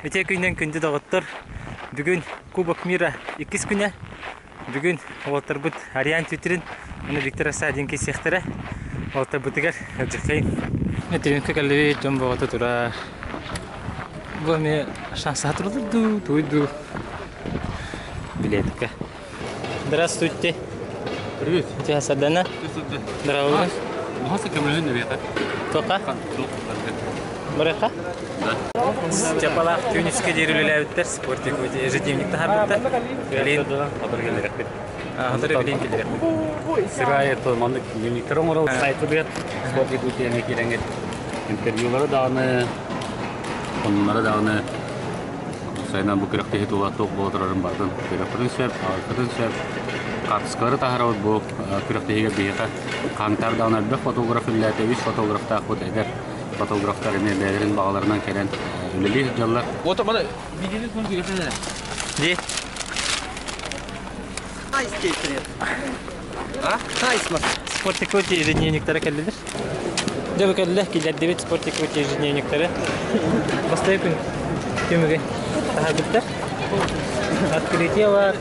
Үтүө күнүнэн күндү доҕоттор! Бүгүн Кубок мира иккис күнэ. Бүгүн уолаттарбыт Ариан Тютрин уонна Виктор Рассадин киирсиэхтэрэ. Уолаттарбытыгар ыалдьыттайын. Тренировка кэллибит, дьон бөҕөтө турар. Бу эмиэ шанса туралар дуу, тугуй дуу? Билетка. Здравствуйте. Привет. Тебя Сардана. Здорово. Махаса көмөлөһүн эбиэхэ. Тоқа? Барыха? Чапалаах түүнүскэ диэри үлэлээбиттэр, спортик ежедневник таһаарбыттар. Билин Сотору билин киллэриэхпит. Сырай это маннык дневниктер оҥорол сайтыгар спорт якутияны киирэҥҥит интервьюлары даҕаны сонуннары даҕаны Сайынан бу күрэхтэһии тула туох буола турарын барытын көрүөххүтүн сөп, ааҕыаххытын сөп. Хаартыскалары таһаарабыт бу күрэхтэһиигэ биһиэхэ хаһыҥтаар даҕаны элбэх фотограф үлэлээтэ, үс фотографтаахпыт эдэр фотографтар эмиэ бэйэлэрин баҕаларынан кэлэн үлэлии сылдьаллар. Вот маны видели Ди. Спорт Якутии ежедневниктара кэллилэр. Дьэ бу кэллэ, киллэрдибит Спорт Якутии ежедневниктары. Бастакы күн түмүгүн таһаарбыттар. Открытие бар.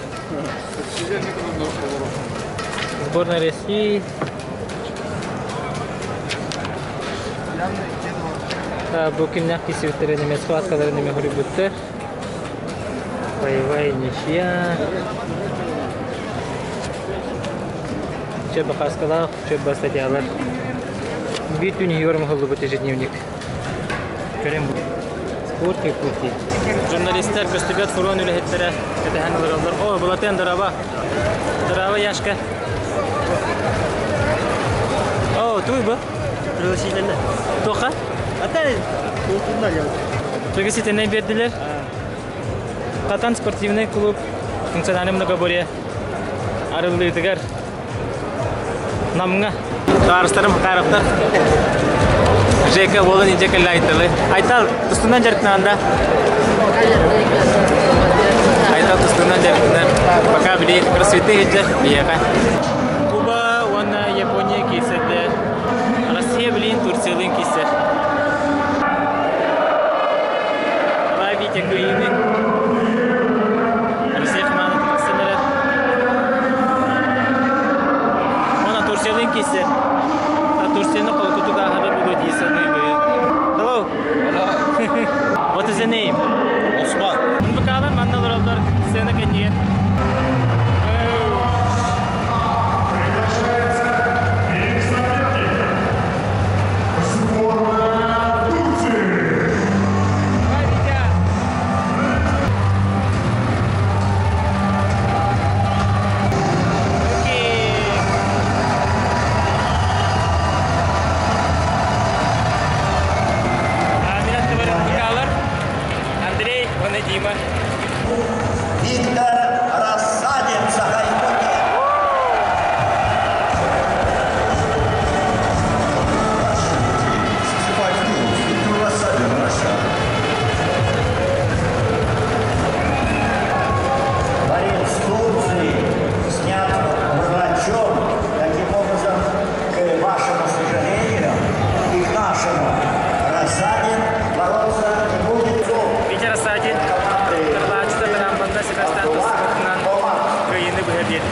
Сборная России. Бу күннээх киирсибиттэрин эмиэ схваткаларын эмиэ хоруйбуттар. Боевая ничья. Чэ бакааскалаах, чэ статьялар. Биир түүн иһигэр оҥоһуллубут ежедневник. Көрөн бу. Спорт Якутии. Журналистар көстүбэт фронт үлэһиттэрэ кэтэһэн олороллор. О, Булатен, здорово. Здорово, Яшка. О, туй бу? Пригласительно. Туохха? Ата, Пригласительнай биэрдилэр. Хатан спортивный клуб функциональный многоборье арыллыытыгар Намҥа Таарыстарым Макаровтар Жека буолан илдьэ кэллэ Айталы. Айтал, тустунан дьарыктанан да? Айтал тустунан дьарыктанар. Пока били кроссфиты илдьэр биһиэхэ. Куба уонна Япония киирсэллэр. Россия билин Турциялыын киирсэр. Давай, Витя, кыайыыны. Россия хамаандатын тахсан эрэр. Уонна Турциялыын киирсэр. Турцияны холкутук ааһара буолуо дии саныыбын. Hello. Hello. What is your name? Osman. НВК-лар манна олороллор сцена кэннигэр. Андрей, он и Дима. Виктор Рассадин, Саха Якутия. Виктор Рассадин, Russia. Борец Турции снят врачом. Таким образом, к вашему сожалению и к нашему, Рассадин бороться не будет. Витя Рассадин, Тарлаачыта Тарамбанда Себастьян тустубутунан кыайыыны быһа биэрдэ.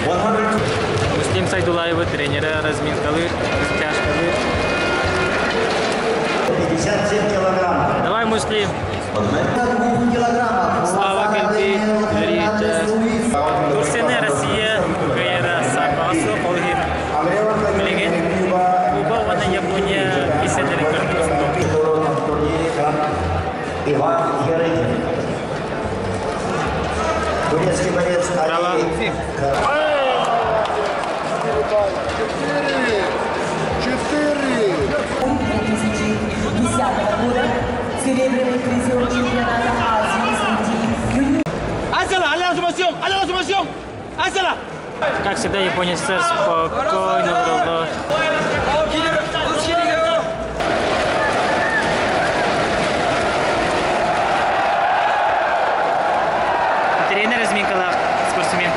Муслим Сайдулаева тренера разминкалыыр, растяжкалыыр. 57 килограммов. Давай, Муслим! Слава кэлбит, үөрүүтэ. Турцияны Россия кыайара саарбаҕа суох, ол иһин билигин Куба уонна Япония киирсэллэрин көрдүбүт. Иван Ярыгин. Турецкий борец Али Четыре! Четыре! 2010 года серебряный призер чемпионата Азии среди юниоров. Как всегда, Япония СССР спокойно врала. Тренер разминкалаах спортсмен.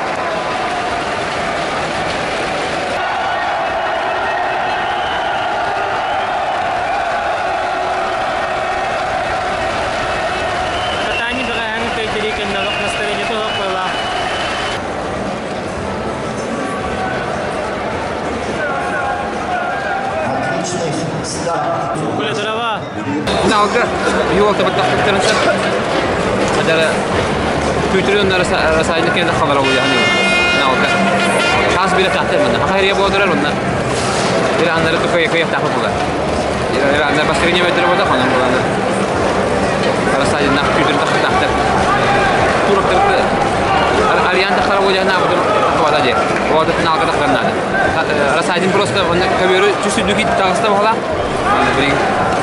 Финалга биһи уолтабыт тахсыбыттарын сөп. Хадара Түүтүрүн Расайны кэннэ халара улуйаһын финалга. Хас бире тахтар манна. Хахария буолдурар онна. Ираннары тукай кыйах тахы була. Ираннар бастырыня өтөрө бода хонон буланы. Расайны түүтүрүн тахты тахтар. Туруктырды. Ариан тахтара буолуйаһын абытын тахыбата дии. Ода финалга тахтар надо. Расайдин просто онна көбөрү түсүдү кит тагыста бала.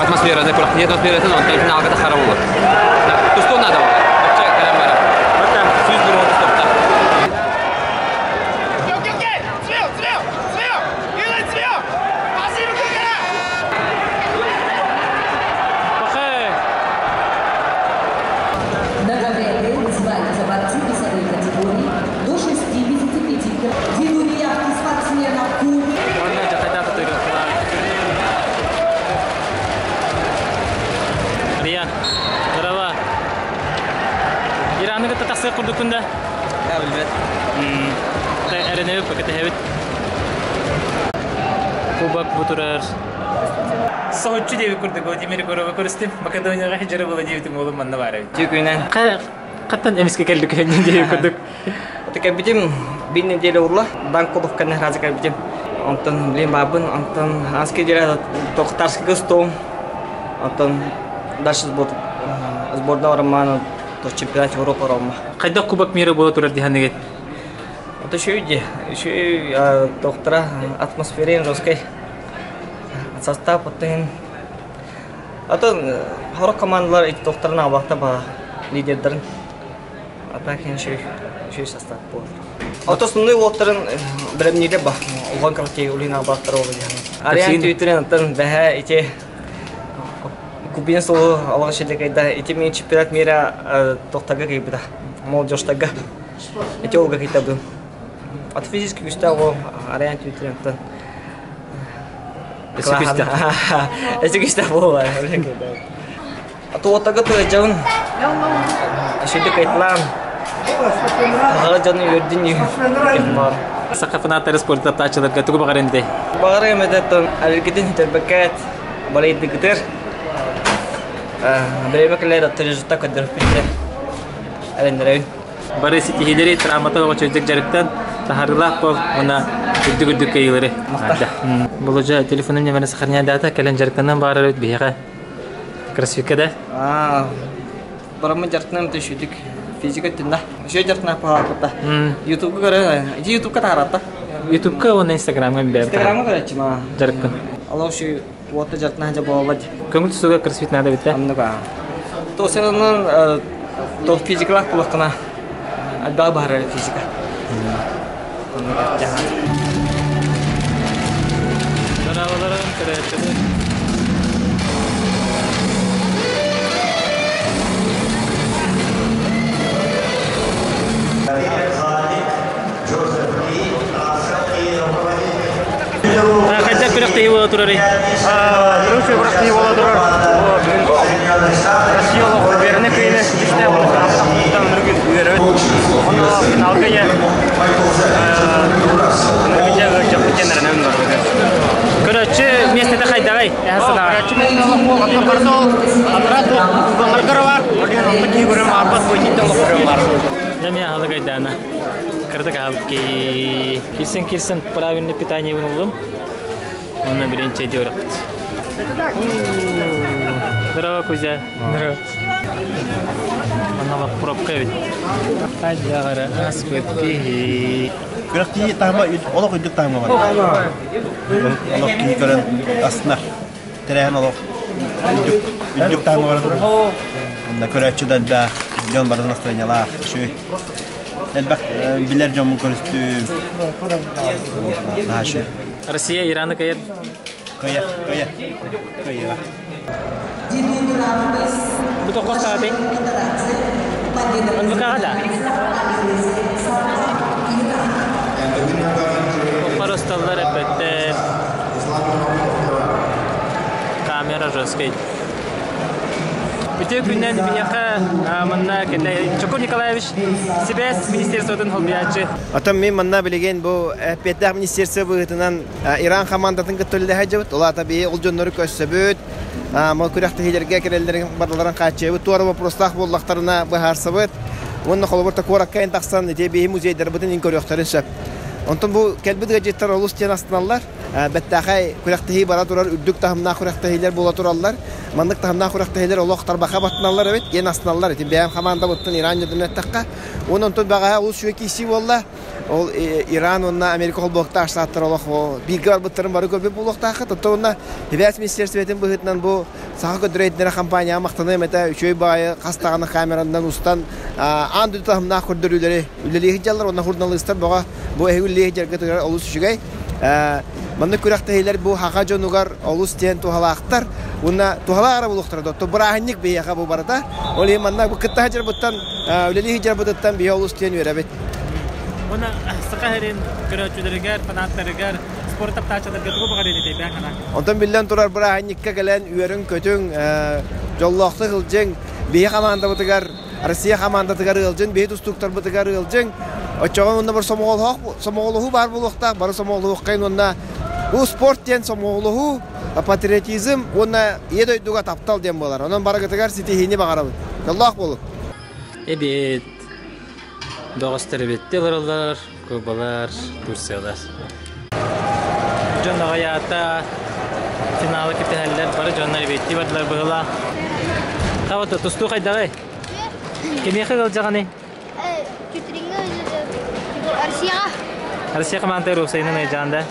Атмосфераны күрәхтиһи атмосфератын онтон финалга тахара болар. Тустуон надо болар. Оччо кэлэн барар. 101 тустуохта. На ковре вызываются борцы весовой категории до 65 кг. Ведут явки спортсменов Кубы. Уонна дьахайдаах Ариан, здорово. Ираны кытта тахсыах курдуккун да? Да, билбэт. Эрэнэбит, кэтэһэбит. Кубок бу турар. Соһуччу диэбит курдук Владимир Егоровы көрүстүм. Македонияҕа хидьэрэ буола диэбитим уолум манна баар эбит. Түүкүнэн. Хаттан эмискэ кэлдик диэбит курдук. Кэлбитим биир неделя урла. Банк кэннэ разы кэлбитим. Онтон блин баабын, онтон аски дьэрэ тохтарскыга стол. Онтон дальше сбор сборда романа то чемпионат Европы Рома. Хайдах Кубок мира буола турар диһанныгыт? Это еще иди, еще доктора атмосфера жесткой. Состав потын. А то хорок командалар ити докторын абакта ба лидердерин. А так еще еще состав был. А то основной уоттарын бремнире ба. Улан короче улин абактар ол диһан. Ариан Твиттерен аттан бэһэ ити Кубин солу алға шедекайда ити мен чемпионат мира тоқтага кайбыта. Молодежьтага. Ити олга кайтабын. От физически күстә Ариан Твиттерен аттан. Өссө күстә. Өссө күстә була. А то отага тыгыжабын. Шеде кайтлам. Ага жаны өрдүн бар. Саха фанаттары спорт таптаачыларга тугу баҕарыаҥ этэй? Баҕарыам этэ эрэлгитин сүтэрбэккэ балайдыгытыр. Бириэмэ кэлэр результат көрдөрүөхпүт эрэннэрэбин. Бары ситиһиилэри травмата оҕочойдук дьарыктан таһарылаах бол уонна үрдүк үрдүк кыайыылары. Боложа телефоным нөмерин сохранядаата кэлэн дьарыктанан баарар эбит биһиэхэ. Кроссфикка да? Бараммын дьарыктанам түшүдүк физика өттүнда. Үшө дьарыктана паалаппыта. Ютубка көрө, ити Ютубка тааратта. Ютубка уонна Инстаграмга бээр. Инстаграмга көрөччүм а. Дьарыкпын. Аллах үшө уотта дьарыктана жа буолла. Көҥүл тустууга кроссфит наада эбит да? Оннук То сенон то физикалаах булахтана альбаа баһарар физика. Оннук Дорооболорун көрөөччүлэр. Хайдах күрэхтэһии буола турарый? Короче, күрэхтэһии буола турар. Россия олох уверенный кыйны үстэ буолан үргүн үөрөбүт. Онно финалга я Көрөөччү миэстэтэ хайдаҕый? Эһэ санаҕа. Көрөөччү миэстэтэ барда анараа бар. Онто киһи көрөн баарбат, бу ититтэн олох көрөн бар. Дьэ аһылык айдаана. Кырдык аһылык кирсэн кирсэн правильное питание ыллым. Онно билин чэйдии барахпыт. Здорово, Кузя. Здорово. Манна пробка эбит. Хайдагара аспыт киһи. Күрэхтии таһыма олох үрдүк таһымҥа бар. Олох киһи көрөн астынар. Тэрээһин олох үрдүк үрдүк таһымҥа бара турар. Онно көрөөччү да элбэх, дьон барытын настроениялаах, үчүгэй. Элбэх билэр дьоммун көрүстүм. Наһаа үчүгэй. Россия Ираны кыайар. Кыайар, кыайар, кыайыаҕа. Бу тоххос саатый? НВК-ҕа да? Оппар усталлар эппэттэр. Камера жесткий. Үтүө күнүнэн биһиэхэ манна манна кэллэ Чокур Николаевич сибээс министерствотын холбуйааччы. Оттон мин манна билигин бу эппиэттээх министерство быһыытынан Иран хамаандатын кытта үлэлэһэ дьыбыт. Ол аата биһи ол дьоннору көрсөбүт, мол күрэхтэһиилэргэ кэлэллэрин барыларын хааччыйабыт. Туора вопростаах буоллахтарына быһаарсабыт. Уонна холобур куоракка эн тахсан ити биһи музейдарбытын ин көрүөхтэрин сөп. Онтон бу кэлбит ыалдьыттар олус диэн астыналлар. Бэттээхэй күрэхтэһии бара турар, үрдүк таһымнаах күрэхтэһиилэр буола тураллар. Маннык таһымнаах күрэхтэһиилэр олох тарбаха баттаналлар эбит, диэн астыналлар. Ити бэйэм хамаандабыттан Иран дьонун эттэххэ. Уонна онтон бэҕэһээ олус үчүгэй киирсии буолла. Ол Иран уонна Америка холбоһуктаах штаттар олох бииргэ барбыттарын бары көрбүт буолуохтааххыт. Оттон уонна Сибээс министиэристибэтин быһыытынан бу Саха көрдөрө компанияҕа махтаныам этэ. Үчүгэй баҕайы хас даҕаны камеранан устан аан дойду таһымнаах көрдөрүүлэри үлэлии сылдьаллар уонна журналистар бөҕө бу эһиги үлэлии сылдьаргытыгар олус үчүгэй. Маннык күрэхтэһиилэр бу саха дьонугар олус диэн туһалаахтар уонна туһалаах эрэ буолуохтара дуо? Бырааһынньык биһиэхэ бу барыта. Ол иһин манна бу кытта сылдьарбыттан, үлэлии сылдьарбытыттан биһи олус диэн үөрэбит. Уонна Саха сирин көрөөччүлэригэр, фанаттарыгар, спорт таптааччыларга тугу баҕарыан этэй бэйэҥ санааҥ? Онтон биллэн турар бырааһынньыкка кэлэн үөрүҥ-көтүҥ, дьоллоохтук сылдьыҥ. Биһи хамаандабытыгар Россия хамаандатыгар ыалдьын, биһи тустууктарбытыгар ыалдьыҥ. Оччоҕо уонна бір сомоҕолоһуу баар буолуохтаах, бары сомоҕолоһуоххайын уонна бу спорт диэн сомоҕолоһуу, патриотизм уонна ийэ дойдуга таптал диэн буолар. Онон барыгытыгар ситиһиини баҕарабын. Дьоллоох буолуҥ! Эбиэт бөҕөстөр эбиэттии олороллор, кубалар, Турциялар. Дьон аҕыйаата, финалы кэтэһэллэр, бары дьоннор эбиэттии бардылар быһыылаах. Табата, тустуу хайдаҕый? Кимиэхэ ыалдьаҕыный? Россияҕа. Россия командата уопсайынан ыалдьаҕын да?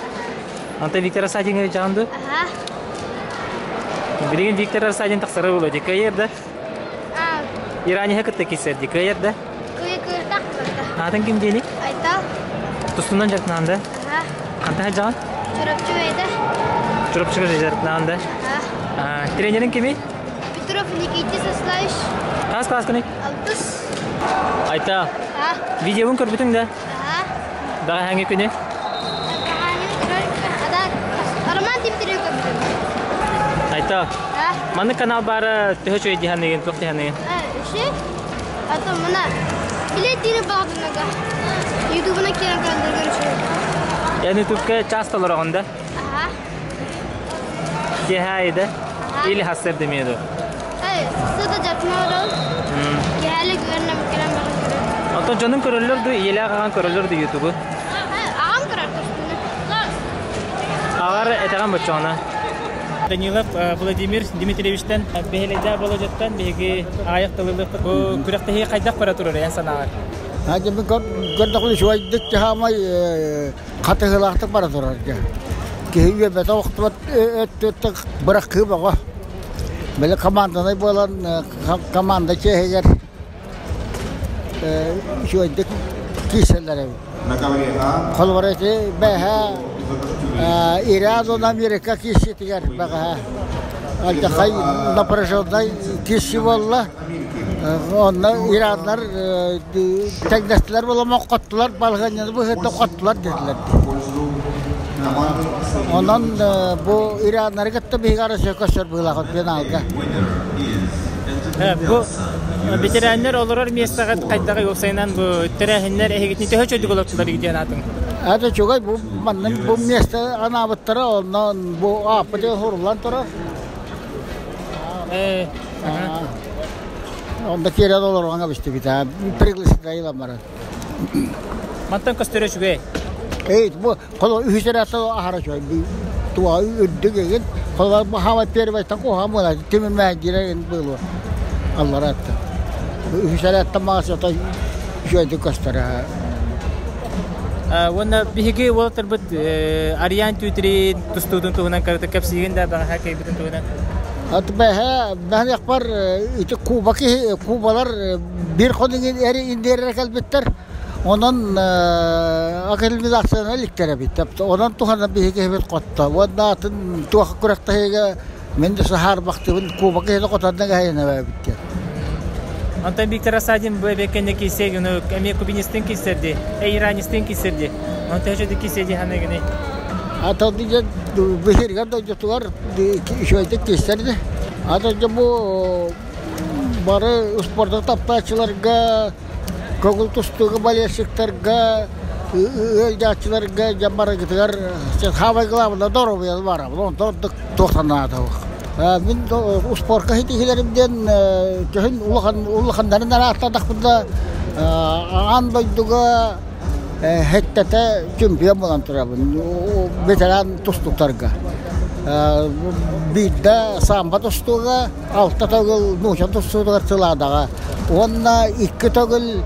Онтон Виктор Рассадин ыалдьаҕын дуу? Аха. Билигин Виктор Рассадин тахсара буолуо дии, кыайар да? Ираниһа кытта киирсэр дии, кыайар да? Кыайы кыыртах барда. Аатын ким диэний? Айтал. Тустунан дьарыктанаан да? Аха. Хантан сылдьаҕын? Чурапчы бэйдэ. Чурапчыга дьарыктанаан да? Аха. Тренерин кимий? Петров Никита Сославич. Хас класскыный? Алтыс. Айта. А. Видеобун көрбүтүҥ да? Аха. Бэҕэһээҥҥи күнү? Бэҕэһээҥҥи Роман Дмитриев көрбүтүм. Айта. А. Маннык канал баара төһө үчүгэй дии саныыгын, туох дии саныыгын? Үчүгэй. А то мына билетини баҕдынага. Ютубuna киирэн көрдөргөр үчүгэй. Эн ютубка часто олороҕун да? Аха. Киэһэ Или хассыр демиэ дуо? Сыта дьапна олорон. Киэһэлик үөрэнэн кэлэн баран көрөр. Оттон дьонуҥ көрөллөр дуу, ийэлээх аҕаҥ көрөллөр дуу ютубу? Аҕам көрөр көстүүнү. Аҕар этэҕин боччоҕуна. Данилов Владимир Дмитриевичтэн Бэһэлэйдээх Болодьоттон биһиги аҕыйах тылылыахпыт. Бу күрэхтэһии хайдах бара турар эн санааҕар? Көрдөхпүнэ үчүгэйдик хаамай хатыһыылаахтык бара турар дьэ. Киһи үөбэтэ охтубат өттүттэн быраххыы бөҕө. Били команданай буолан команда чиэһигэр үчүгэйдик киирсэллэр эбит. Холобура ити бэһэ Иран уонна Америка киирсиитигэр бэҕэһээ алдьархай напряженнай киирсии буолла. Онно ираннар тэҥнэстилэр буолан хоттулар, балаһыанньаны быһыытынан хоттулар диэтилэр. Онон бу ираннары кытта биһиги Россия көрсөр быһыылаах финалга. Бу ветераннар олорор миэстэҕит хайдаҕый уопсайынан бу тэрээһиннэр эһигитини төһө чөдүк олордулар диэн аатыҥ? Это чугай бу манна бу место анаабыттара онно бу ааппыт хуруллан турар. Онда киирэн олорон бистибит пригласить баран. Мантан көстөрө үчүгэй. Эй, бу холо үһүс эрээттэ аһара үчүгэй. Туа үрдүк эгин. Холо бу хама первый такого хамына тимир диреген было. Алларатта. Үһүс эрээттэ маас ото үчүгэйдик көстөрө. Уонна биһиги уолаттарбыт Ариан Түүтүрин тустуутун туһунан кырата кэпсиигин да бэҕэһээ кэйбитин туһунан. Ат бэһэ бэһниэхпэр ити Куба киһи Кубалар биир хонугун эри индиэрэ кэлбиттэр. Онон академизацияны иликтэр эбит. Онон туһанан биһиги киһибит хотто. Уонна атын туох күрэхтэһиигэ Мин да саһаарбахтыбын Куба киһини хотонно кэһэйэн эбит Онтон Виктор Асадин бу эбеккенне киирсэ эмиэ кубинистын киирсэрди, иранистын киирсэрди. Онтон өчөдү киирсэ ханыгыный? Ата дьэ быһыргар дойдутугар үчүгэйдик киирсэрди. Ата дьэ бу Бары спорду таптааччыларга, көҥүл тустууга болельщиктарга, ыалдьааччыларга дьон барыгытыгар самое главное доруобуйаны барабын. Онтон ордук туох санаатабых. Мин успуорка ситиһиилэрим диэн төһүн улахан улаханнарын араартаатахпына аан дойдуга хэттэтэ чемпион буолан турабын ветеран тустууктарга. Биирдэ самбо тустууга алта төгүл нууча тустуутугар сылаадаҕа уонна икки төгүл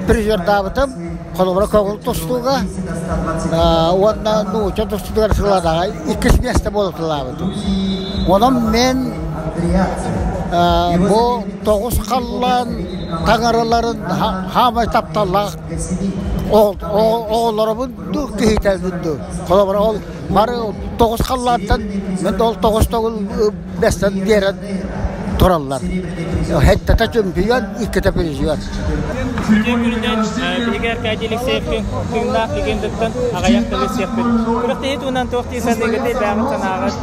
призердаабытым холобура көҥүл тустууга уонна нууча тустуутугар сылаадаҕа иккис миэстэ буолуталаабытым. Онон мен бу тоҕус халлаан таҥараларын хаамай тапталлаах оҕолоробун дуу киһитэбин дуу холобура ол бары тоҕус халлаантан мен ол тоҕус төгүл бэстэн биэрэн тураллар хэттэтэ чөмпүйүөн иккитэ призер Бүтүн күнүнэн биһиги Аркадий Алексеевкин тыыннаах легендаттан аҕыйах тылы сиэхпит. Күрэхтэһии туһунан туох дии саныыгытый бэйэҕит санааҕыт?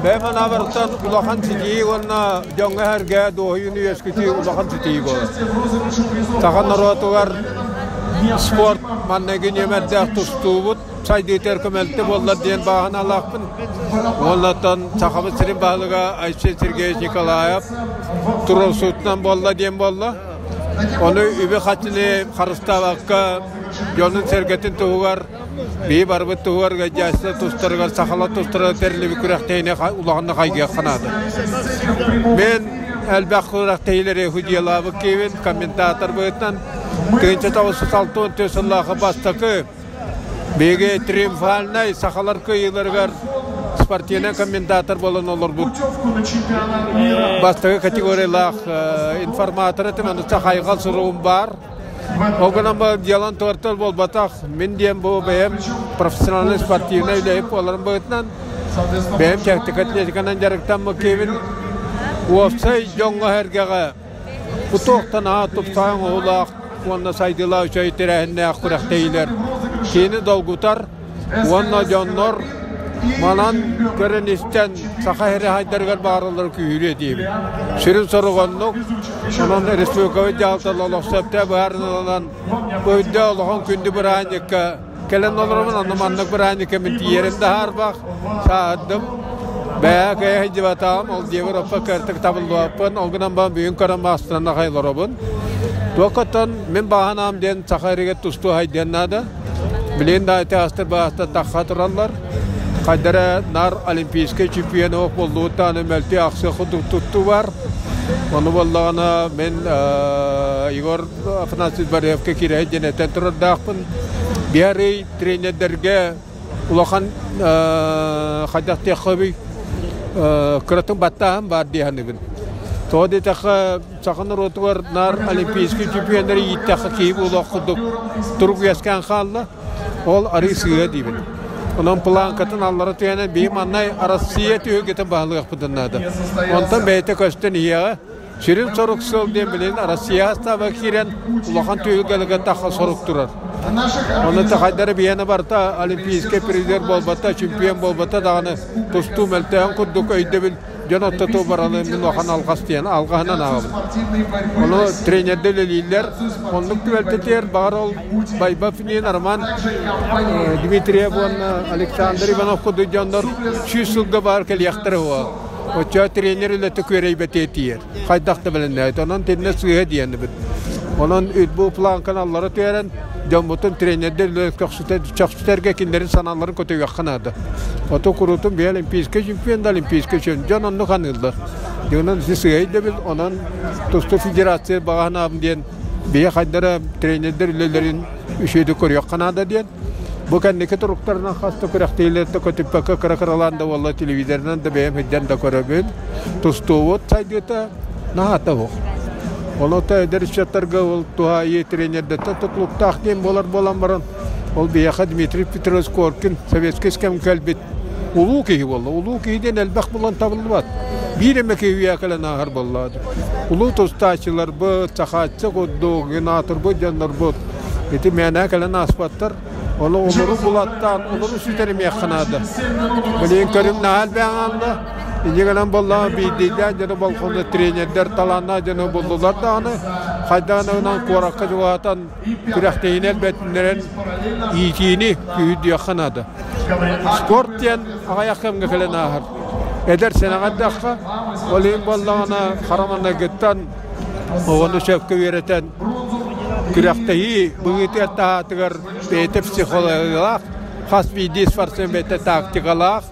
Бэйэм санаабарыттан улахан ситиһии уонна дьоҥҥо-сэргэ дуоһуйууну үөскүтүү улахан ситиһии буолар. Саха норуотугар спорт манныгы нүөмэрдээх тустуубут сайдыытыгар көмөлтө буоллар диэн бааһыналаахпын. Уоннаттан Сахабыт сирин баһылыга Айсен Сергеевич Николаев туруорсуутунан буолла диэн буолла. Ону үбү-харчыны харыстаабакка дьонун-сэргэтин туһугар Биһи барыбыт туһугар ыалдьааччы тустарыгар сахалар тустарыгар тэриллибит күрэхтэһиини улаханнык хайгыахха наада. Мен элбэх күрэхтэһиилэри судьуйалаабыт киһибин, комментатор быһыытынан 1964 сыллаахы бастакы биһиги триумфальнай сахалар кыайыыларыгар спортивнай комментатор буолан олорбут бастакы категориялаах информатор этим, аны хайҕал суругум баар. Ол гынан баран дьыалан туортал буолбатах. Мин диэн бу бэйэм профессиональнай спортивнай үлэһит буоларым быһыытынан бэйэм чэпчэки атлетиканан дьарыктаммыт киһибин. Уопсай дьоҥҥо-сэргэҕэ бу туохтан аһаа тупсаҕай оҥоһуулаах уонна сайдыылаах үчүгэй тэрээһиннээх күрэхтэһиилэр киһини долгутар уонна дьоннор манан көрөн-истэн саха сирэ хайдарыгар баараллара күүһүрүө диибин. Сүрүн сорук оннук. Онон республикабыт дьаһалтата олох сөптөөх быһаарыныыланан бу үрдэ олохон күндү бырааһынньыкка кэлэн олоробун. Онно маннык бырааһынньыкка мин тиийэрим да хаарбах, сааһырдым. Бэйэ кэйэ сылдьыбатаҕым, ол дьиэбэр оппа кыартык табыллыбаппын. Ол гынан баран бүгүн көрөн маастарынан аҕай олоробун. Туоххаттан мин бааһынаам диэн саха эригэр тустуу хайдыан наада. Билигин да ити баастар тахха тураллар. Хайдара нар олимпийскай чемпион ох буоллугуттан мөлтүй ахсы курдук туттуу бар. Ону буоллаҕына мен Егор Афанасьевич Барыевка киирэ диэн этэн турардаахпын. Биһарый тренердэргэ улахан хайдах диэххэ кыратын баттааһын баар дии саныыбын. Тоҕо диэтэххэ саха норуотугар наар олимпийскай чемпионнары ииттэххэ киһи буолуох курдук турук үөскээн хаалла. Ол арыы сыыһа диибин. Онон планкатын аллара түһэнэн биһи маннай Арассыыйа түһүлгэтин баһылыахпытын наада. Онтон бэйэтэ көстөн иһиэҕэ. Сүрүн сорук сыл диэн билигин Россия астааба киирэн улахан түһүлгэлэргэ тахха сорук турар. Ону хайдары биһиэнэ барыта олимпийскай призер буолбата, чемпион буолбата даҕаны тустуу мөлтөөн курдук өйдөбүл дьон ортотугар баралын мин улахан алҕас диэн алҕаһынан ааҕабын. Ону тренердэр үлэлииллэр. Оннук түбэлтэтигэр баҕар ол Байбап диэн Роман Дмитриев уонна Александр Иванов курдук дьоннор 100 сылга баар кэлиэхтэрэ уо. Оччоҕо тренер үлэтэ күөрэйбэтиэ тиийэр. Хайдах да бэлэмнээбит. Онон тиннэ сыыһа диэнибит. Онон бу планканы аллара түһэрэн, дьоммутун тренердэр үлэ чөхсүтэргэ кинилэрин санааларын көтөйүөххэ наада. Ото куруутун бэйэ олимпийскай чемпион да олимпийскай чемпион. Дьон оннук аныыллар. Онон ити сыыһа өйдөбүл. Онон тустуу федерация баҕаһынаабын диэн бэйэ хайдара тренердэр үлэлэрин үчүгэйдик көрүөххэ наада диэн. Бу кэнники туруктарынан хас да күрэхтэһиилэртэ көтүппэккэ кыра-кыралаан да буолла телевизорынан да бэйэм сылдьан да көрөбүн. Тустуубут сайдыыта наһаата суох. Онуота эдэр ыччаттарга ол туһаайыы тренердэртэн тутулуктаах диэн буолар буолан баран, ол биһиэхэ Дмитрий Петрович Коркин советскай кэм кэлбит улуу киһи буолла. Улуу киһи диэн элбэх булан табыллыбат. Биир эмэ киһи үйэ кэлэн ааһар буолла. Улуу тустааччыларбыт, Сахааччы курдук, Геннатурбут дьоннорбут ити мээнэ кэлэн ааспаттар. Ону олору булаттаан, олору сүтэримиэххэ наада. Билигин көрүҥ наһаа элбээн хаалла. Инньэ гынан буоллаҕа биирдиилээн дьону болҕомто тренердэр талааннаах дьону буллулар даҕаны, хайдаҕына гынан куоракка чугаһатан күрэхтэһиини элбэтиннэрэн иитиини күүһүрдүөххэ наада. Спорт диэн аҕыйах кэмҥэ кэлэн ааһар. Эдэр сэнэҕэрдэххэ, ол иһин буоллаҕына хара маҥнайгыттан оҕону сөпкө үөрэтэн күрэхтэһии быһыытыгар таһаатыгар бэйэтэ психологиялаах, хас биирдии спортсмен бэйэтэ тактикалаах,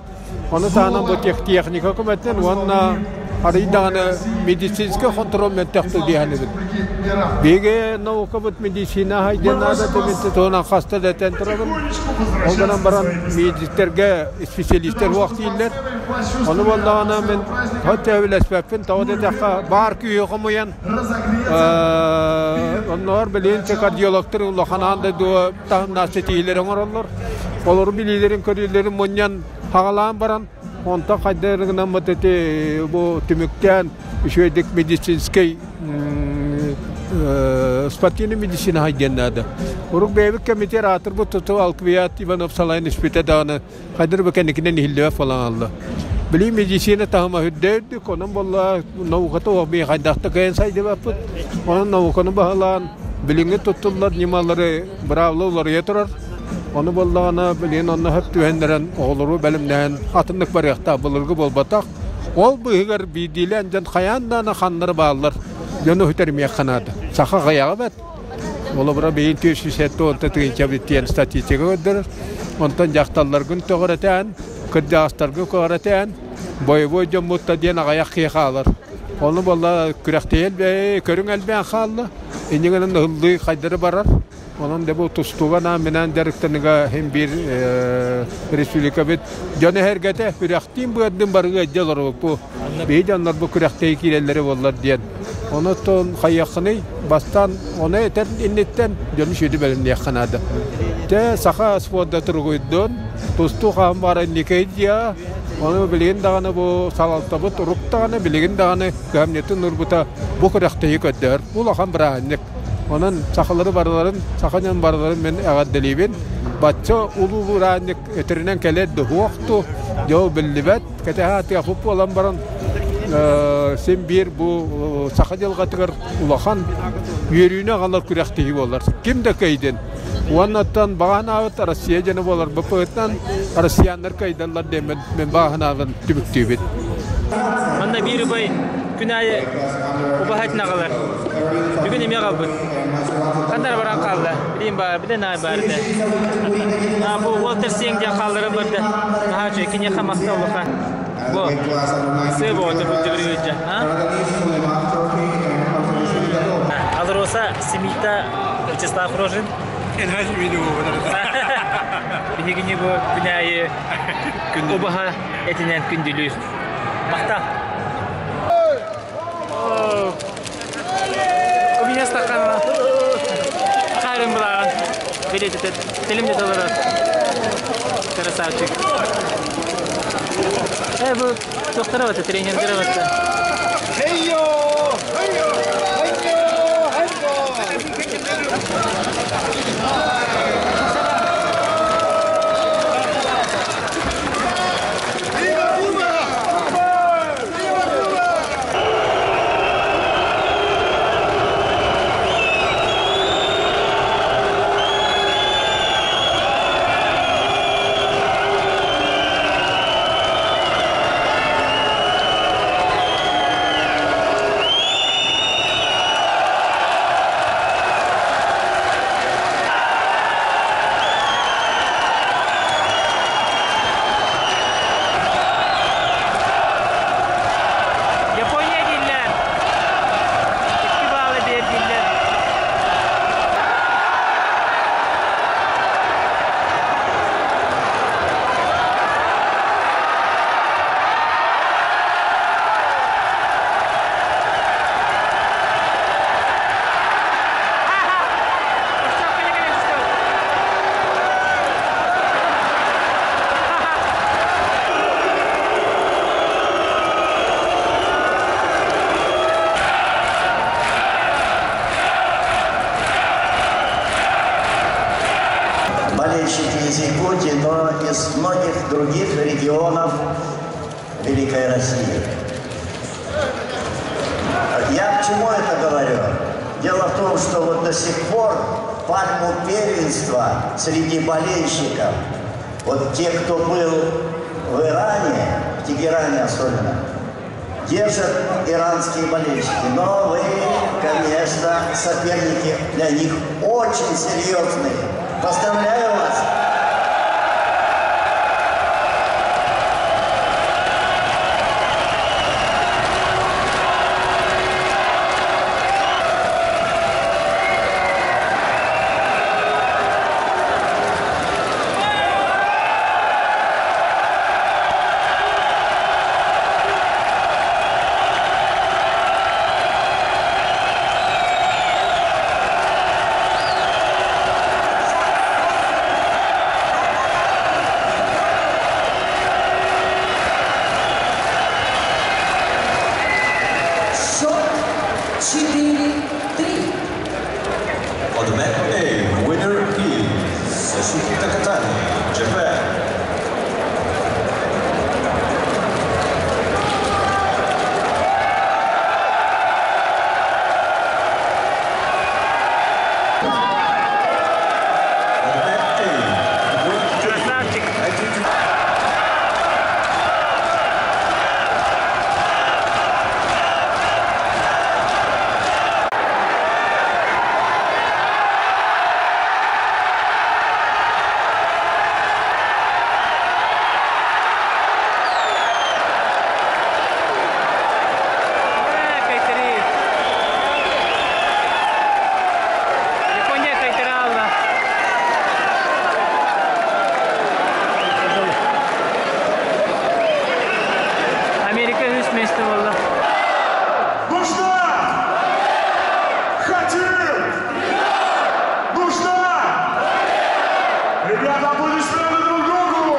Ону таһынан бу техника көмөтүнэн уонна арый даҕаны медицинскэй хонтуруол мөлтөхтүк диэхэнибит. Биһиги наукабыт медицина хайдыан наада туһунан хаста да этэн турабын. Ол гынан баран медиктэргэ специалистэр суох дииллэр. Ону буоллаҕына мин хоть сөбүлэспэппин, тоҕо диэтэххэ баар күүһү хомуйан оннооҕор билигин кардиологтар улахан аан дойдуга таһымнаах ситиһиилэри оҥороллор. Олору билиилэрин-көрүүлэрин мунньан хаҕалаан баран, онтон хайдах гынаммыт ити бу түмүктээн үчүгэйдик медицинскэй спортивный медицина хайдыан наада. Урук бэйэбит кэмитиэр аатырбыт туту Алквиат Иванов салайан испитэ даҕаны хайдах бу кэнникинэн иһиллибэт буолан хаалла. Билии медицина таһыма үрдэ үрдүк, онон буолла науката уох бии хайдахта кыайан сайдыбаппыт. Онон науканы баһылаан билиҥҥи туттуллар ньымалары быраабыла уларыйа турар. Ону буоллаҕына билигин онно сөп түһэннэрэн оҕолору бэлэмнээн атыннык барыахтаах былыргы буолбатах. Ол быыһыгар биирдиилээн дьон хайаан даҕаны ханнары бааллар дьону үтэрмиэххэ наада. Саха хайаҕа бэт. Холобура бэйин 470 тыһыынча эбит диэн статистика көрдөрөр. Онтон дьахталларгын төҕөрөтөөн, кырдьаҕастаргын көҕөрөтөөн, бойобуой дьоммут диэн аҕыйах киһи хаалар. Ону буолла күрэхтэһии көрүҥ элбээн хаалла. Инньэ гынан ыһыллыы хайдары барар. Онон да бу тустууга анаан-минээн дьарыктаныга иһин биир республикабыт дьоно эһэргэтэ күрэхтиин быардын барыга илдьэ олоробут. Биһи дьоннор бу күрэхтэһии киирэллэрэ буоллар диэн. Онон хайыаххыный бастаан ону этэр инниттэн дьону сүдү бэлэмниэххэ наада. Тэ саха спорда туругуйдун, тустуу хаһан баара инникэй диа, ону билигин даҕаны бу салалтабыт урук даҕаны билигин даҕаны кыһамньытын уурбута бу күрэхтэһии көрдөһөр. Улахан бырааһынньык. Онон сахалары барыларын, саха дьон барыларын мин эҕэрдэлиибин. Бачча улуу бырааһынньык өтөрүнэн кэлэр дуһуохту, дьол биллибэт. Кэтэһэ хуп буолан баран син биир бу саха дьылҕатыгар улахан үөрүүнү аҕалар күрэхтэһии буолар. Ким да кыайдын. Уоннаттан баҕаһынаабыт Россия дьоно буолар быппытынан россияннар кыайдаллар диэн мин баҕаһынаабын түмүктүүбүт. Манна биир убай күн аайы убаһатын аҕалар. Бүгүн эмиэ аҕалбыт. Ханна баран хаалла? Билим баар, билэн аай баар этэ. Бу Уолтер Сиэҥ диэн хаалларан барда. Наһаа үчүгэй, киниэхэ махтал улахан. Бу сыа боҕото бүттүбүрүгүдьэ. Алроса Семита Вячеслав Рожин. Биһигини бу күн аайы убаһа этинэн күндүлүүр. Махтал. У меня стакан. Харым была. Билет этот. Телем де долларов. Красавчик. Бу доктора вот тренер вот. Хейо! Хейо! Хейо! Хейо! Япония дииллэр. Икки баалы биэрдиллэр. Болельщики из Якутии, но из многих других регионов Великой России. Я к чему это говорю? Дело в том, что вот до сих пор пальму первенства среди болельщиков, вот те, кто был в Иране, в Тегеране особенно, держат иранские болельщики. Но вы, конечно, соперники для них очень серьезные. Поздравляю вас! Счет 4-3. On the mat A, winner is Sasuke Takatani, Japan. On the mat A, Красавчик! Кайтери. Япония кайтаралла. Америка үс месте болла. Нужна! Хотим! Нужна! Ребята, аплодисменты друг другу!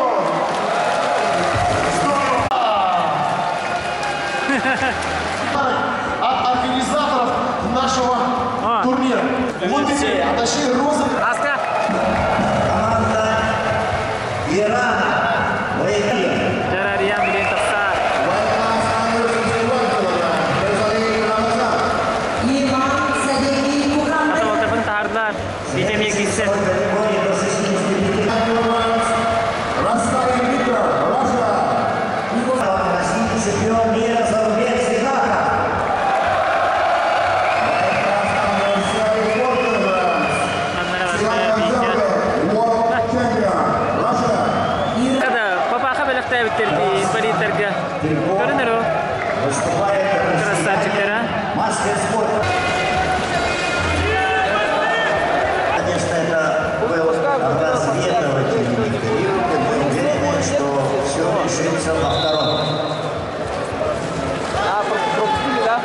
От организаторов нашего турнира. Лотерея, а точнее розыгрыш. Команда Ирана выиграла. Жарариян билен тахсар. Иван Садеги Мухаммед. Ата отабын тахарлар. Битем егисе. России чемпион мира зарубеж Сигаха. Kada папаха белектебиттерди инвалидтерге. Көрүнөрү. Красавчиктер, а? Мастер спорта. Конечно, это был разведывательный период, и мы уверены, что все решится во втором. А, пропустили, да?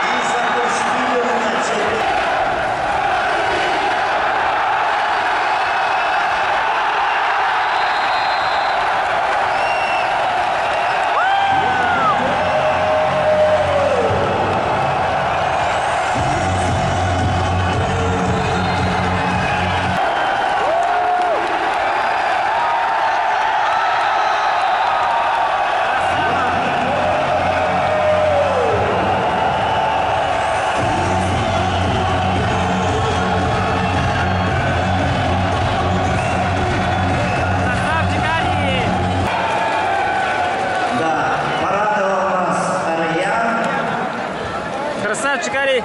И запустили на чемпион. Красавчик, Али! Да, порадовал нас Арьян. Красавчик, Али!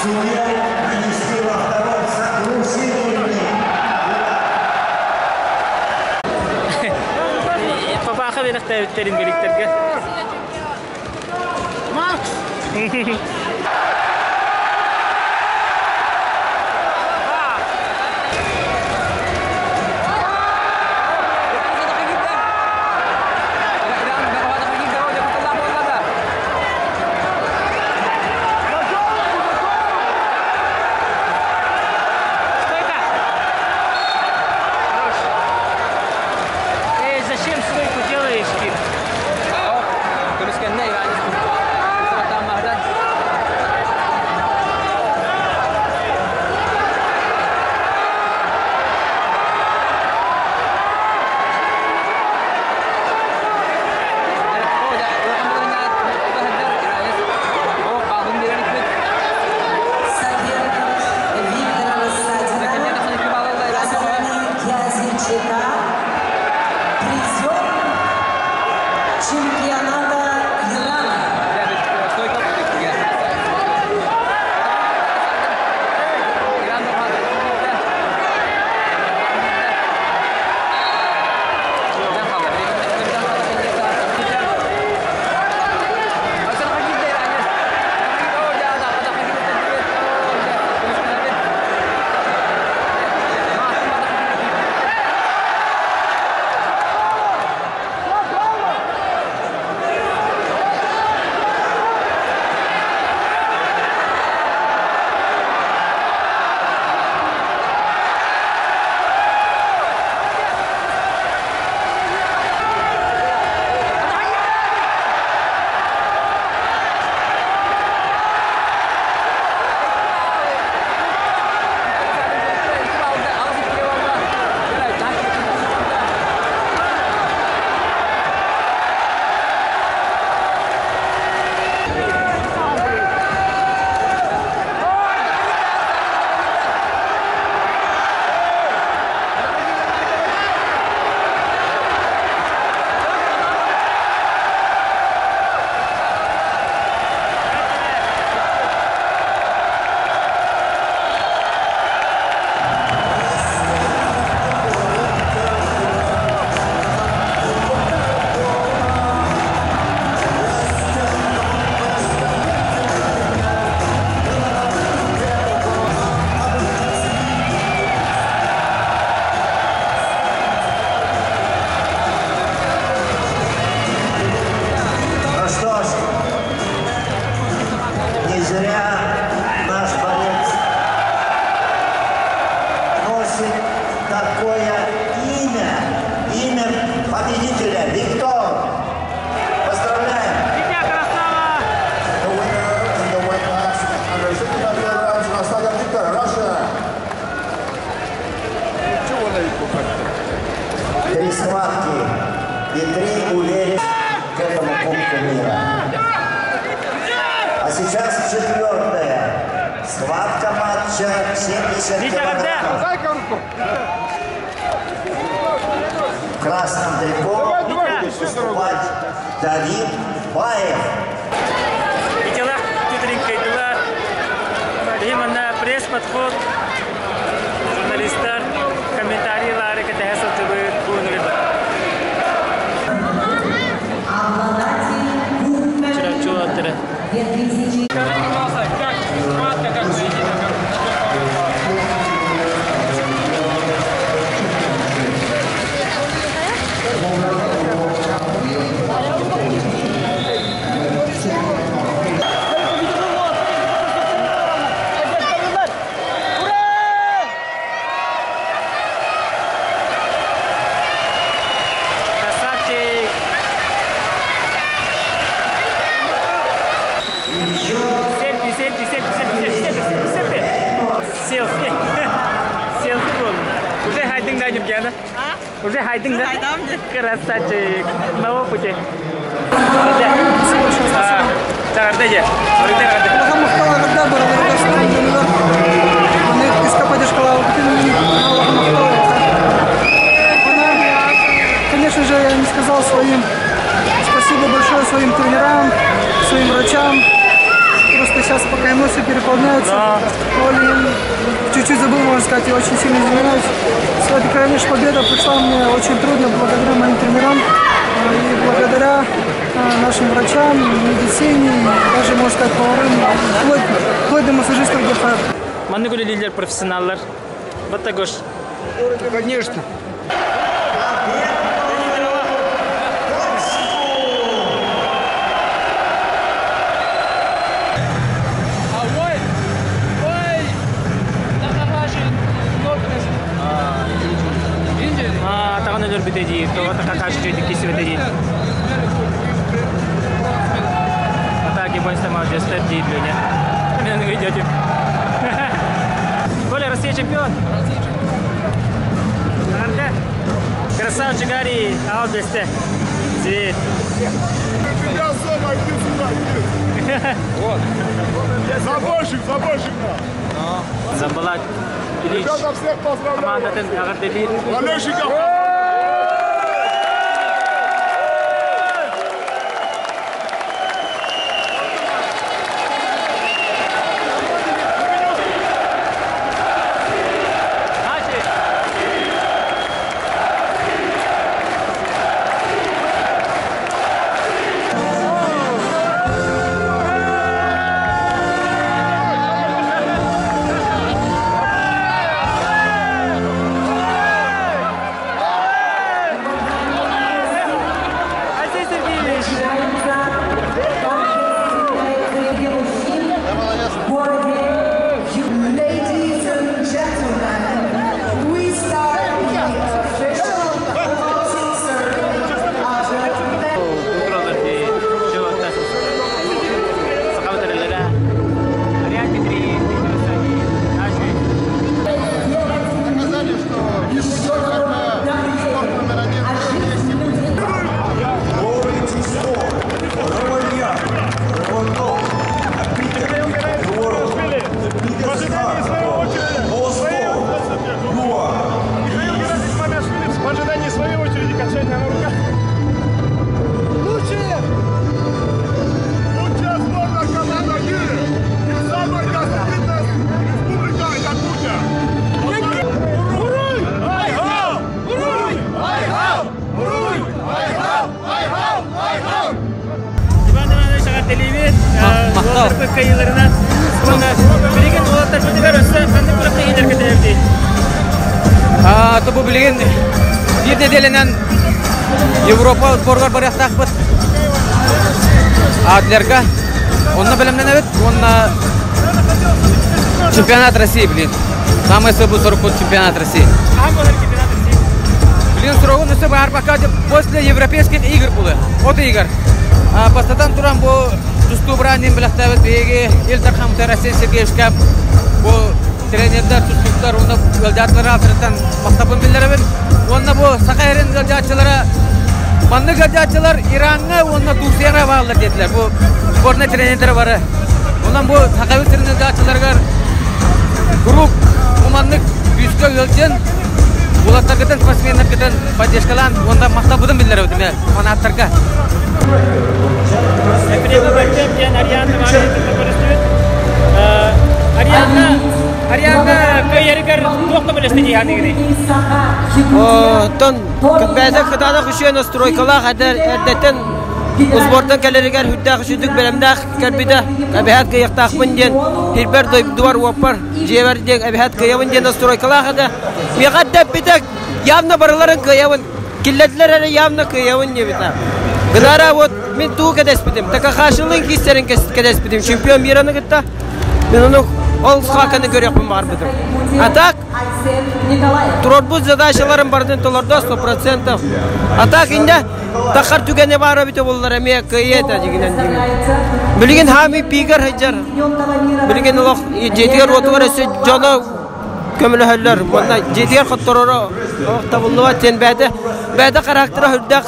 Сумел нанести во втором сокрушительный Папаха белектебиттерин беликтерге. Макс! Эй, зачем стойку делаешь, Кир? Виктора Рассадина, Казани Кязичека, призер чемпионата Ирана. Ну что ж, не зря наш борец носит такое имя, имя победителя Виктор. Поздравляем! The winner in the weight class under 65 kilograms, Rasaga Victor, Russia. Три схватки и три уверенных к этому Кубку мира. А сейчас четвертая схватка матча 70 килограммов. В красном трико будет выступать Давид Баев. Итила, тютринка, итила. Именно пресс-подход журналистар комментарийлары кэтэһэ сылдьыбыт буунурибат. Обладатель Кубка Чурапчы уолаттара. 2000 Красавчик! Селфи, селфи, селфи, селфи, селфи, селфи, селфи. Селфи был. Уже хайдың да, Нюргена? Уже хайдың да? Красавчик. На опыте. Чагардеje. Конечно же, я не сказал своим спасибо большое своим тренерам, своим врачам. Просто сейчас пока эмоции переполняются. Оли, чуть-чуть забыл, можно сказать, я очень сильно извиняюсь. Это, конечно, победа пришла мне очень трудно благодаря моим тренерам. И благодаря нашим врачам, медицине, даже, можно сказать, поварам, вплоть, вплоть до массажистов ГФР. Маннык үлэлииллэр профессионаллар. Баттагош. Конечно. Атаҕын өлөрбүтэ дии, тоҕо Такахаши дьойдук киирсибэтэ дии. Атаки японец молодец дии Леня. Мен видите. Коля, Россия чемпион! Красавчик Ари, Алдесте. Привет. Тебя сама, иди сюда, иди. Вот. Забойщик, забойщик. Замбалат Ильич. Ребята, всех поздравляю. Командатын эҕэрдэлиир. Болельщиков. Алексей Сергеевич! Ladies and gentlemen, we start the official closing ceremony of the Доказали, что спорт номер один есть и будет. Михаил Геннадьевич Мамиашвили в ожидании своей очереди качания на руках. Лучшие! Лучшая сборная команда мира и самая гостеприимная республика Якутия. Уруй! Айхал! Уруй! Айхал! Уруй! Айхал! Айхал! Айхал! Иван Иванович эҕэрдэлиибит. Уолаттарбыт кыайыыларынан уонна билигин уолаттарбытыгар өссө ханнык күрэхтэһиилэр кэтэһэбитий? То бу билигин биир нэдиэлэнэн Европа сборгар барыахтаахпыт. Адлерга. Онно бэлэмнэнэбит уонна чемпионат России, блин. Самый сыбы сорокут чемпионат России. Блин, срогун өссө баар пока после европейских игр булы. От игр. Бастатан туран бу тустуу быраанын билэхтээбит биһиги Ил Дархан Россия Сергеевичка бу тренердэр, тустууктар уонна ыалдьааччылар аатырыттан махталбын биллэрэбин. Уонна бу Саха сирин ыалдьааччылара маннык ыалдьааччылар Ираҥҥа уонна Турцияҕа бааллар диэтилэр. Бу сборнай тренердэрэ бары. Онон бу Сахабыт сирин ыалдьааччыларыгар куруук бу маннык күүскэ ыалдьан уолаттаргытын, спортсменнаргытын поддержкалаан уонна махталбытын биллэрэбит эмиэ фанаттарга. Ефремов Артем диэн Арианна Ивановна көрүстүбүт. Арианна Арианна кыайарыгар туох көмөлөстө дии саныыгыный? Оттон бэйэтэ кытаанах үчүгэй настройкалаах эрдэттэн сбортан кэлэригэр үрдээх үчүгдүк бэлэмнээх кэлбитэ. Эбэһээт кыайыахтаахпын диэн сирбэр дойдубар уоппар дьиэбэр диэн эбэһээт кыайабын диэн настройкалаах этэ. Миэхэ эрдэппитэ явно барыларын кыайабын. Киллэрдилэр эрэ явно кыайабын диэбитэ. Гынара вот мин тугу кэтэспитим. Такахашилыын киирсэрин кэтэспитим. Чемпион мираны кытта. Мин ону ол схватканы көрүөхпүн баҕарбытым. А так турорбут задачаларын барытын толордо 100%. А так инде тахар түгэнэ баара эбитэ буоллар эмиэ кыайыа этэ дьигинэн диибин. Билигин хаамыы пиигэр сылдьар. Билигин олох дьиэтигэр уотугар өссө дьоно көмөлөһөллөр. Уонна дьиэтигэр хоттороро олох табыллыбат диэн бэйэтэ бэйэтэ характера үрдээх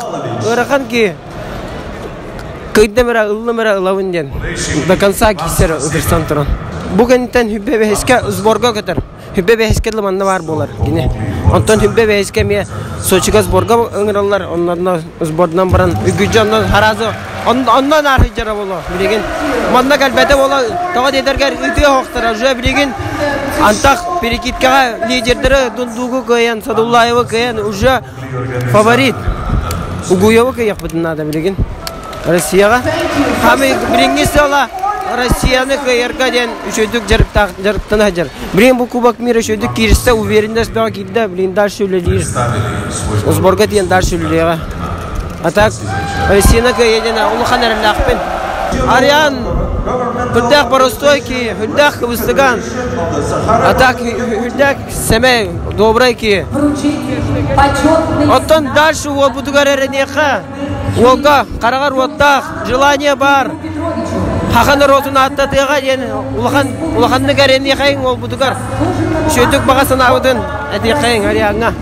ыарахан киһи. Кыйдым эрэ, ыллым эрэ ылабын диэн до конца киирсэр ытырсан туран. Бу кэнниттэн хүббэ бэһискэ сборга көтөр. Хүббэ бэһискэ дылы манна баар буолар кини. Онтон хүббэ бэһискэ эмиэ Сочига сборга ыҥыраллар. Оннорно сбордунан баран үгүдьэ онно харазы онно наар сылдьара буолуо билигин. Манна кэлбэтэ буола тоҕо диэтэргэр ытыа оһохтора уже билигин антах перекидкаҕа лидердары Дундугу кыайан, Садуллаевы кыайан уже фаворит. Угуевы кыйахпытын наада билигин. Россияҕа. Хами билиҥҥи сыала Россияны кыайарга диэн үчүгдүк дьарыктаах дьарыктана сылдьар. Билигин бу Кубок мира үчүгдүк киирсэ уверенность бөҕө киирдэ, билигин дальше үлэлиир. Сборга тиийэн дальше үлэлиэҕэ. А так Россияны кыайа диэн улахан эрэллээхпин. Ариан үрдээх боростуой киһи, үрдээх кыбыстыган. А так үрдээх сэмэй, добрай киһи. Оттон дальше уолбутугар эрэниэхэ. Уолга хараҕар уоттаах, желание баар. Хахан норуотун ааттатыаҕа диэн улахан улаханнык эрэниэхэйиҥ уолбутугар. Үчүгэйдик баҕа санаабытын этиэхэйиҥ Ариаҥҥа.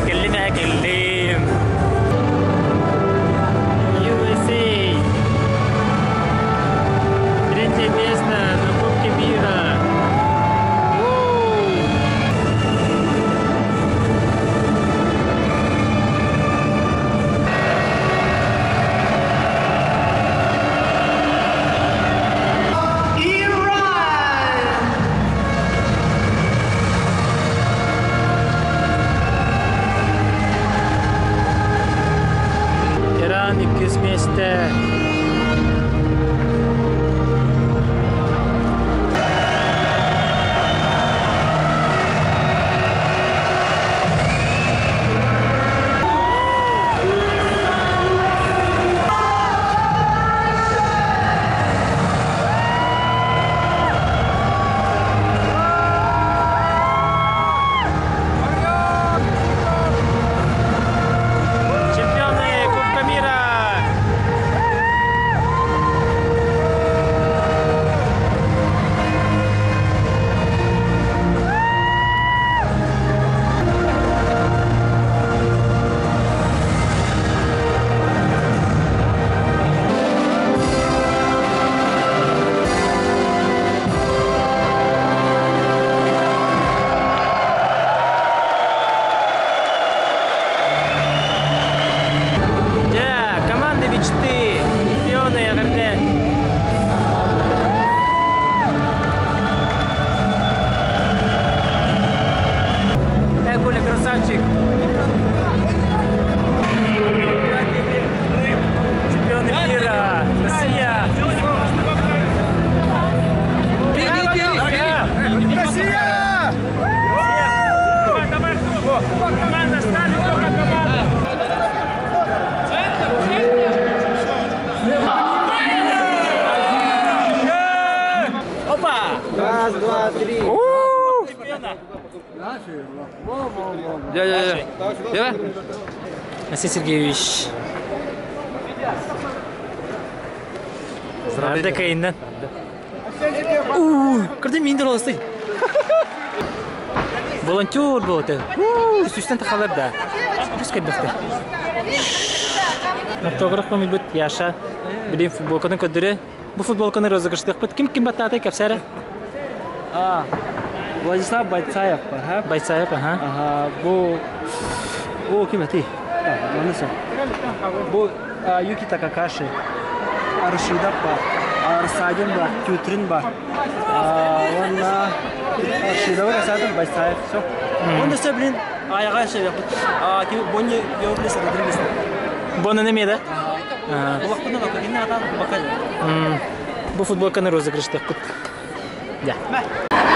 Кэллим ээ кэллим. USA. Третье место на Кубке мира. Иран иккис миэстэ. Чемпионы Кубка мира! Дьэ, команда мечты, чемпионы эҕэрдэ! Эй, Коля, красавчик! Чемпионы мира! Россия! Россия! Команда, стали только команда! Опа! Раз, два, три. Дя, дя, Василий Сергеевич. Арда кайыннан. Көрдүм мин дұрылысты. Волонтер болды. Сүстен тахалар да. Пускай бәхті. Автограф бит Яша. Билин футболканы көдүрө. Бу футболканы розыгрыштык Ким ким баттааты кепсәре? А, Владислав Байцаев, ага. Байцаев, ага. Ага, бу О, ким эти? Манысы. Бу Юки Такакаши. Аршидап ба, Арсадин ба, Тютрин ба. Онна Аршидова Арсадин Байцаев, все. Он да блин, аяга ше, а ким Бонни Йоблес Родригес. Бонны неме да? Улакпына бака, кине атан бака. Бу футболканы розыгрыштык. Да.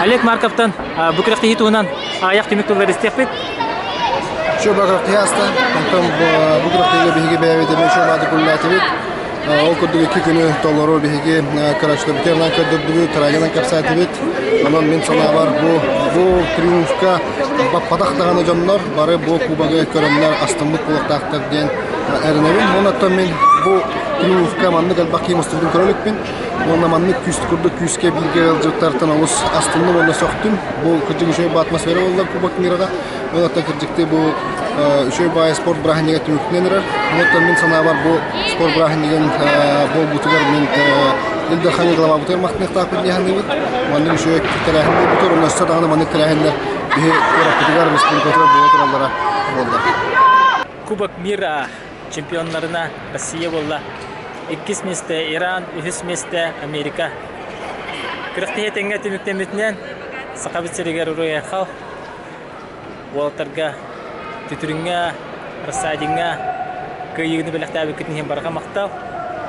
Олег Марковтан бу күрэхтэһии туһунан аяқ түмүк тыллар истиэхпит. Чө бакыртыяста, онтон бу күрэхтэһиигэ биһиги бэйэбит эмиэ чө баады күллээтибит. Ол курдук икки күнү толору биһиги көрөөччүлэрбитинэн көрдөрдүбүт, трагынан кэпсээтибит. Онон мин санаабар бу бу триумфка баппатах даҕаны дьоннор бары бу кубогы көрөннөр астыммыт буолуохтаахтар диэн эрэнэбин. Онон мин бу триумфка маннык элбэх киһи мустубутун көрө иликпин. Уонна маннык күүс курдук күүскэ бииргэ ыалдьыттартан олус астынным уонна сөхтүм. Бу кырдьык үчүгэй бу атмосфера буолла Кубок мираҕа. Онон кырдьыкты бу үчүгэй баайы спорт бырааһынньыга түмүктэнэн эрэр. Онон мин санаабар бу спорт бырааһынньыгын буолбутугар мин Ил Дархан главабытыгар махтаныахтаахпыт дии саныыбыт. Маннык үчүгэй тэрээһин буолбутугар, онно өссө даҕаны маннык тэрээһиннэр биһи куораппытыгар, республикабытыгар буола тураллара буолла. Кубок мира чемпионнарына Россия буолла. Иккис миэстэ Иран, үһүс миэстэ Америка. Күрэхтэһии тэҥҥэ түмүктэммитинэн Сахабыт сиригэр уруй-айхал уолаттарга Түтүрүҥҥэ, Рассадиҥҥа кыайыыны бэлэхтээбиккитин иһин барҕа махтал.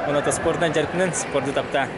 Уонна спордунан дьарыктанын, спорду таптаан.